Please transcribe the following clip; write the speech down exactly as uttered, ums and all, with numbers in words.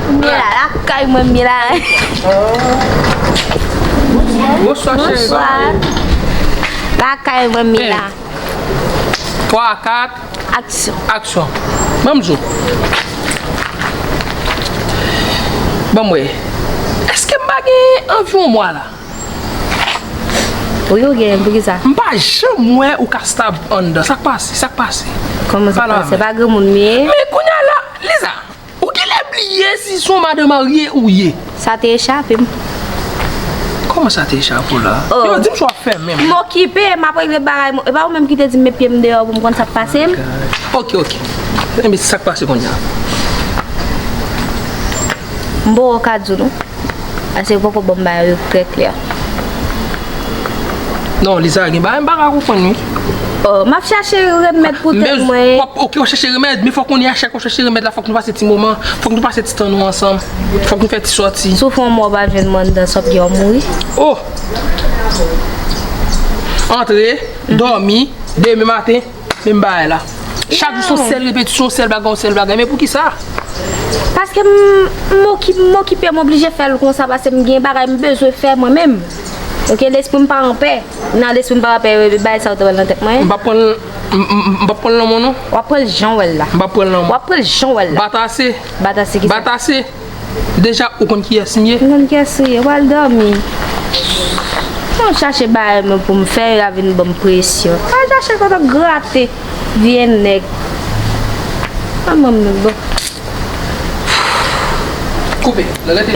M ye la, lakay mwen m ye la. Bonswa, cheri. Bonswa. Lakay mwen m ye la. Twa, kat. Aksyon. Aksyon. Ban m di w. Ban m wè. Èske m pa gen anvi yon mwa la? Wi, ou gen, poukisa? M pa janm wè ou ka stab anndan. Sa k pase? Sa k pase? Kòman sa k pase? Se pa granmoun m ye? Men kounye a la, Liza, ou genlè bliye si se yon madanm marye ou ye. Sa te echape m. Kòman sa te echape w la? Oh. Yo, di m sa w ap fè menm. M okipe, m ap regle bagay. E pa ou menm ki te di m met pye m deyò pou m konn sa k pase m? Ok, ok. Enben, sa k pase kounye a? M poko ka di w non. Paske yo poko ban m bagay yo trè klè. Non, Liza, gen bagay m pa ka konprann wi. Oh, m ap chache remèd pou tèt mwen. W ap, ok, w ap chache remèd, men fòk kounye a chak w ap chache remèd la, fòk nou pase ti moman, fòk nou pase ti tan nou ansanm, fòk nou fè ti sòti. Si w fè yon mwa w pa jwenn mwen anndan, sa w ap gen w ap mouri. Oh! Antre, dòmi, demen maten. Menm bagay la. Chak jou se yon sèl repetisyon, sèl bagay, yon sèl bagay. Men poukisa? Paske m, m oki-, m okipe, m oblije fè l konsa, paske m gen bagay m bezwen fè mwen menm. Ok, lespri m pa anpè. Nan lespri m pa anpè, bagay sa yo te pral nan tèt mwen. M p ap pran l, m, m, m p ap pran l nan men w non. W ap pran l jan w wè l la. M p ap pran l nan men w. W ap pran l jan w wè l la. Batase. Batase ki sa? Batase. Deja, ou konn kiyès m ye? M konn kiyès ou ye. W al dòmi. Mwen chache bagay mwen pou m fè, yo vin ban m presyon. Al chache kote w grate, vye nèg. Manman m bon. Koupe. Rete